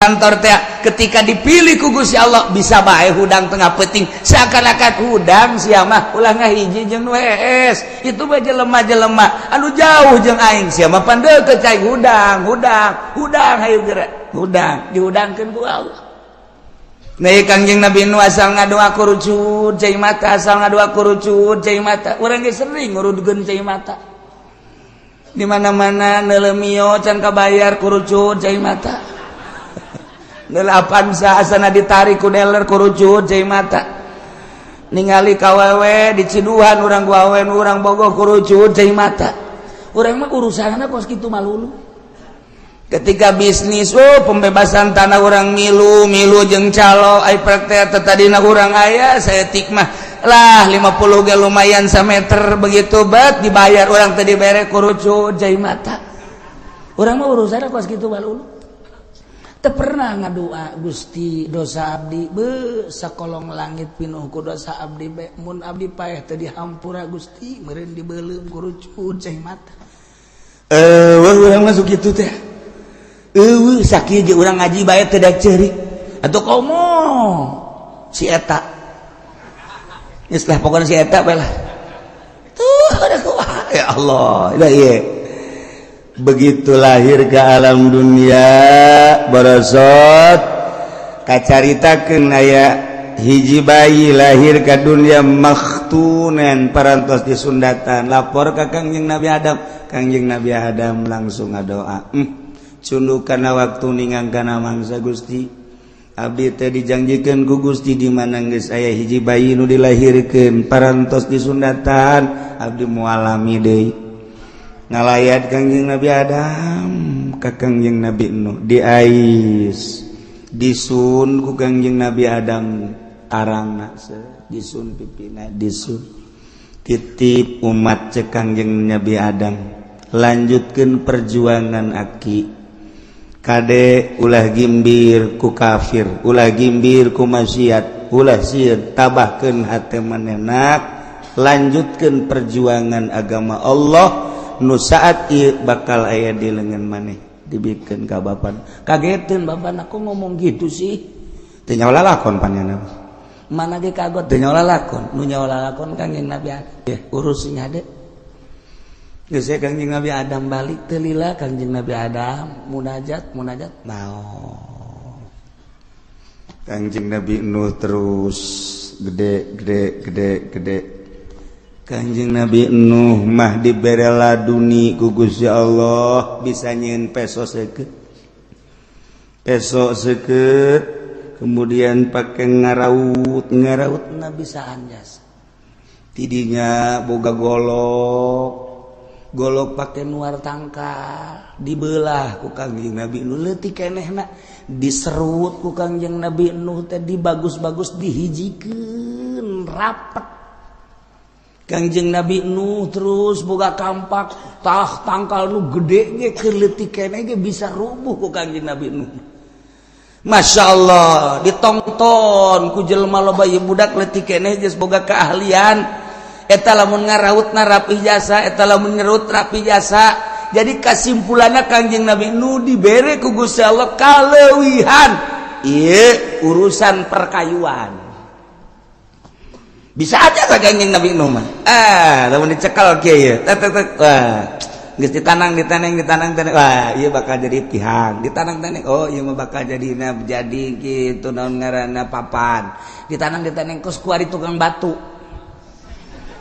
kantor teh. Ketika dipilih ku Gusti Allah, bisa bae hudang tengah peuting, seakan-akan hudang sia mah ulah ngahiji jeung nu hees. Itu bae jelema-jelema anu jauh jeung aing, sia mah pan deukeut cai. Hudang, hudang, hudang, hayu geura hudang, dihudangkeun ku Allah. Nah, Kangjeng Nabi nu asal ngadoa kurucut cai mata, asal ngadoa kurucut cai mata. Urang ge sering ngurudkeun cai mata. Di mana-mana nelemio can kabayar, kurucut cai mata. Neule Avanza asana ditarik ku dealer, kurucut cai mata. Ningali kawewe diciduhan urang ku awewe nu urang bogoh, kurucut cai mata. Urang mah urusanna kos kitu malulu. Ketika bisnis, oh, pembebasan tanah urang milu milu jeung calo, ai praktek tadina urang aya saeutik mah lah, 50 ge lumayan sameter. Begitu bet dibayar, urang tadi bere, kurucut cai mata. Urang mah urusanna kos kitu malulu. Teu pernah ngadua, "Gusti, dosa abdi be sakolong langit pinuh ku dosa abdi be, mun abdi paeh teu dihampura Gusti, meureun dibeuleum." Kurucut cai mata. Eh, urang masuk kitu teh. Eueuh, sakieu ge urang ngaji bae teu daek ceurik atuh, komo si eta geus lah, pokona si eta bae lah tuh. Ada kumaha, ya Allah. Dah ieu begitu lahir ke alam dunia, barosot kacaritakeun aya hiji bayi lahir ke dunia makhtunan, parantos disundatan. Lapor ka Kangjeng Nabi Adam. Kangjeng Nabi Adam langsung ngadoa, cunduk kana waktu ningang kana mangsa, "Gusti, abdi teh dijanjikeun ku Gusti di mana geus aya hiji bayi nu dilahirkeun parantos disundatan, abdi moal lami deui." Ngalayat Kangjeng Nabi Adam ka Kangjeng Nabi Nuh, diais, disun ku Kangjeng Nabi Adam tarangna, disun pipina, disun. "Titip umat," cek Kangjeng Nabi Adam, "lanjutkan perjuangan aki. Kade, ulah gimbir ku kafir, ulah gimbir ku maksiat, ulah sieun, tabahkeun hate manehna, lanjutkan perjuangan agama Allah nu saat ieu bakal aya di lengan maneh." Dibikeun ka bapak. Kageteun bapak, "Aku ngomong gitu sih?" Teu nyaho lalakon panjana mana ge kagot, teu nyaho lalakon. Nu nyaho lalakon Kangjeng Nabi Adam. Ya, urus sing hade. Geus, Kangjeng Nabi Adam balik. Teu lila Kangjeng Nabi Adam munajat, munajat, naon. Kangjeng Nabi Nuh terus gede, gede, gede, gede. Kanjeng Nabi Nuh mah dibere laduni ku Gusti Allah, bisa nyieun peso seukeut, peso seukeut, kemudian pakai ngaraut, ngaraut na bisa anjas. Tidinya boga golok, golok pakai nuar tangkal, dibelah ku Kangjeng Nabi Nuh leutik kenehna, diserut ku Kangjeng Nabi Nuh teh, dibagus-bagus, dihijikeun rapet. Kangjeng Nabi Nuh terus boga kampak, tah tangkal nu gede ge, keur leutik keneh ge bisa rubuh ku Kangjeng Nabi Nuh. Masya Allah, ditonton ku jelema loba. Ieu budak leutik keneh geus boga keahlian eta, lamun ngarautna rapi jasa, eta lamun ngerut rapi jasa. Jadi kasimpulanna, Kangjeng Nabi Nuh dibere ku Gusti Allah kaleuwihan ieu urusan perkayuan. Bisa aja lah Kangjeng Nabi Nuh mah. Ah, lamun dicekal kieu ye, tek tek tek, wah, geus ditanang, ditanang, ditanang, tanang, wah, ieu bakal jadi tihang. Ditanang tanang, oh, ieu mah bakal jadi jadi gitu, naon ngaranna, papan. Ditanang, ditanang, kos kuari tukang batu.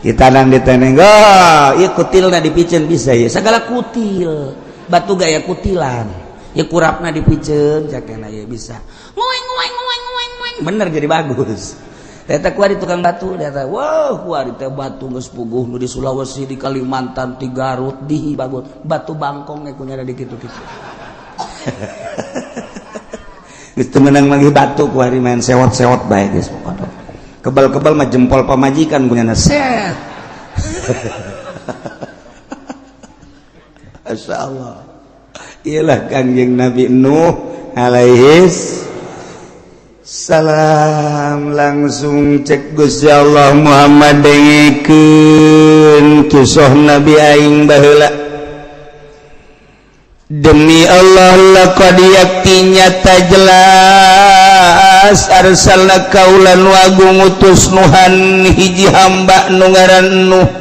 Ditanang, ditanang, oh, ieu kutilna dipiceun bisa ya, segala kutil batu gaya kutilan ya, kurapna dipiceun cakena ya bisa ngueng ngueng ngueng ngueng ngueng, bener jadi bagus. Eta kuari tukang batu, eta wow, kuari teh batu geus puguh nu di Sulawesi, di Kalimantan, di Garut, di bagus batu bangkong ge kunyana di kitu-kitu. Geus teu meunang manggih batu kuari, main sewot-sewot bae geus pokona. Kebal-kebal mah jempol pamajikan kunyana set. Masya Allah. Iyalah Kangjeng Nabi Nuh alaihis salam. Langsung cek Gusti Allah, "Muhammad, dengekeun kisah Nabi aing baheula." Demi Allah, laqad yakti nyata jelas arsalna kaula nu agung ngutus Nuhan hiji hamba nu ngaran Nuh,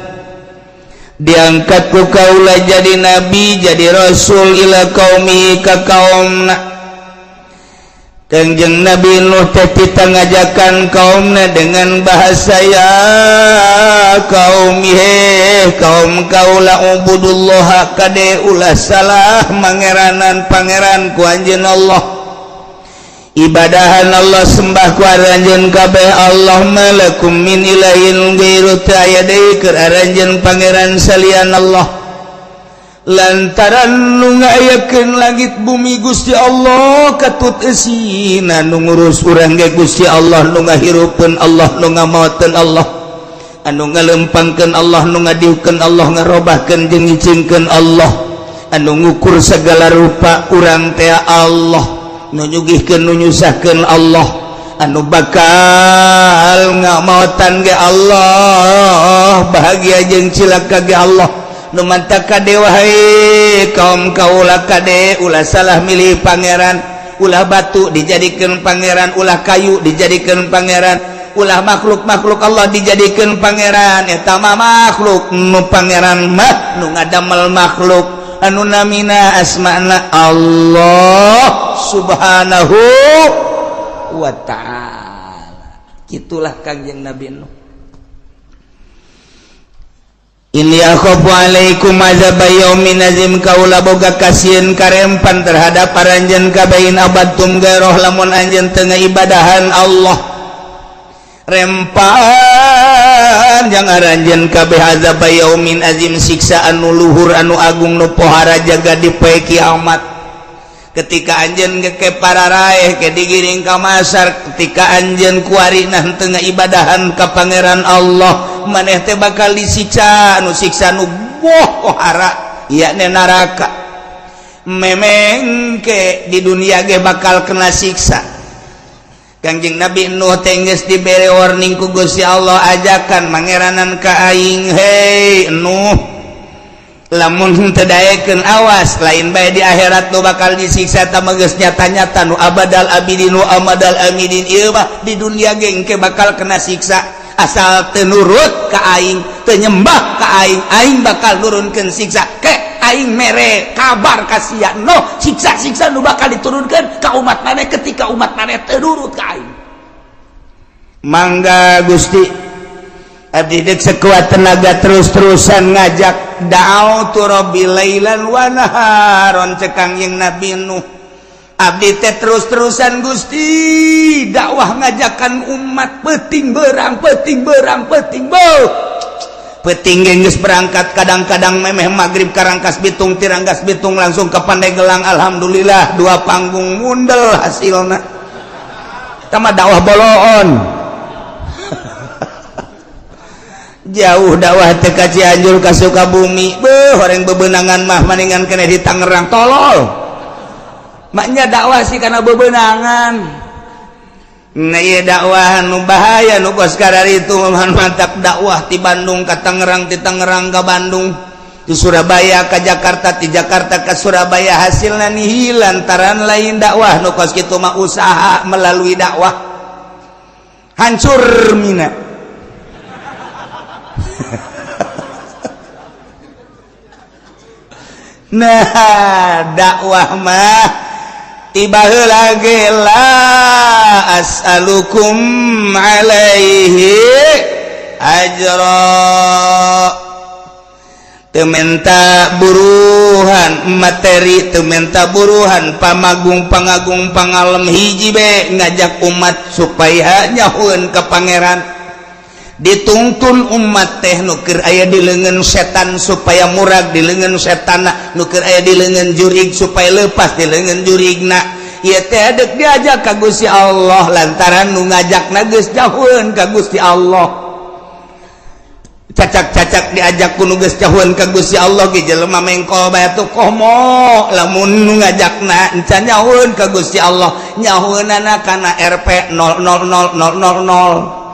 diangkat ku kaula jadi nabi, jadi rasul, ila qaumi ka kaumna. Kangjeng Nabi Nuh teh tita ngajakan kaumna dengan bahasa, "Ya qaumi, he kaum kaula, ubudullah, kade ulah salah mangeranan pangeran ku anjeun Allah, ibadahan Allah, sembah ku aranjeun kabeh Allah. Malakum min ilahin ghairu, teu aya deui keur aranjeun pangeran salian Allah, lantaran nu ngayakeun langit bumi Gusti Allah, katut eusina nu ngurus urang ge Gusti Allah, nu ngahirupeun Allah, nu ngamaoteun Allah, anu ngalempangkeun Allah, nu ngadiukeun Allah, ngarobahkeun jeung ngicingkeun Allah, anu ngukur segala rupa urang teh Allah, nu nyugihkeun, nu nyusahkeun Allah, anu bakal ngamaotan ge Allah, bahagia jeung cilaka ge Allah. Nu mantak kade wahai kaum kaula, kade ulah salah milih pangeran, ulah batu dijadikan pangeran, ulah kayu dijadikan pangeran, ulah makhluk-makhluk Allah dijadikan pangeran. Eta mah makhluk, nu pangeran mah nu ngadamel makhluk anu namina asmana Allah Subhanahu wa Ta'ala." Itulah Kangjeng Nabi Nuh. "Inni akhafu alaikum azab yaumin azim, kaula boga kasieun karempan terhadap aranjeun kabeh, in abadtum gairoh, lamun anjeun teu ibadahan Allah, rempan jang aranjeun kabeh azab yaumin azim, siksa anu luhur, anu agung, nu pohara jaga di poe kiamat." Ketika anjeun ke para raeh ke digiring ka masar, ketika anjeun kuari nah teu ibadahan ka pangeran Allah, maneh teh bakal disiksa anu siksa nu boh pohara, yakni neraka. Memengke di dunia ge bakal kena siksa. Kangjeng Nabi Nuh teh geus dibere warning ku Gusti Allah, ajakan mangeranan ka aing, "Hei Nuh, lamun teu daekeun, awas, lain bae di akhirat nu bakal disiksa, ta geus nyata-nyata nu abadal abidin nu amadal amidin, ieu mah di dunia ge engke bakal kena siksa. Asal teu nurut ka aing, teu nyembah ka aing, aing bakal nurunkeun siksa. Ke aing mere kabar ka sia, no siksa-siksa nu bakal diturunkeun ka umat maneh ketika umat maneh teu nurut ka aing." "Mangga Gusti, abdi dek sekuat tenaga terus-terusan ngajak, da'autu rabbi lailan wa naharon," cek Kangjeng Nabi Nuh, "abdi teh terus-terusan Gusti dakwah ngajakan umat, peting berang, peting berang, peting beuh peting geus berangkat, kadang-kadang memeh maghrib ka Rangkas Bitung, ti Rangkas Bitung langsung ke Pandeglang. Alhamdulillah dua panggung mundel hasilna." Tama dakwah boloon jauh, dakwah teh ka Cianjur, ka Sukabumi, beuh, orang bebenangan mah maningan kena di Tangerang, tolol maknya dakwah sih karena bebenangan. Nah, iya, dakwah nu bahaya nu kos itu mantap, dakwah di Bandung ke Tangerang, di Tangerang ke Bandung, di Surabaya ke Jakarta, di Jakarta ke Surabaya, hasilnya nihil lantaran lain dakwah nu kos kitu mah, usaha melalui dakwah hancur mina. Nah, dakwah mah tiba lagi, la as'alukum alaihi ajra, teu menta buruhan materi, teu menta buruhan pamagung, pangagung, pangalem, hiji be ngajak umat supaya nyahueun ka pangeran. Dituntun umat teh nu keur aya di leungeun setan supaya murag di leungeun setan, nu keur aya di leungeun jurig supaya lepas di leungeun jurigna. Ieu teh dek diajak ka Gusti Allah lantaran nu ngajakna geus jauheun ka Gusti Allah. Cacak-cacak diajak ku nu geus jauheun ka Gusti Allah ge jelema mengkol bae tuh. Komo lamun nu ngajakna encan nyahueun ka Gusti Allah, nyahueunana kana Rp 000000,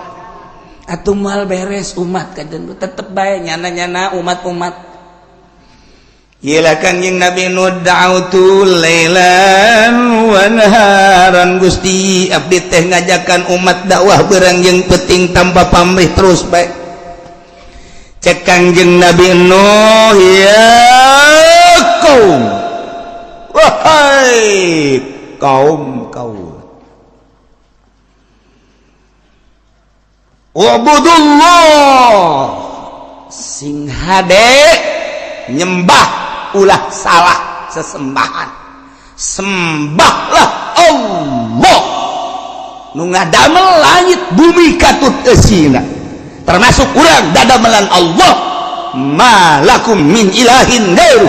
atuh moal beres umat. Kajen tetep bae nyana-nyana umat-umat. Gila Kangjeng Nabi Nuh, da'autu lailan wa naharan. Gusti, abdi teh ngajakan umat dakwah beurang jeung peuting tanpa pamrih, terus baik. Cek Kangjeng Nabi Nuh, ya kaum, wahai kaum kaum, ubudullah, sing hade nyembah, ulah salah sesembahan, sembahlah Allah nu ngadamel langit bumi katut eusina, termasuk urang dadamelan Allah, malakum min ilahin gairu.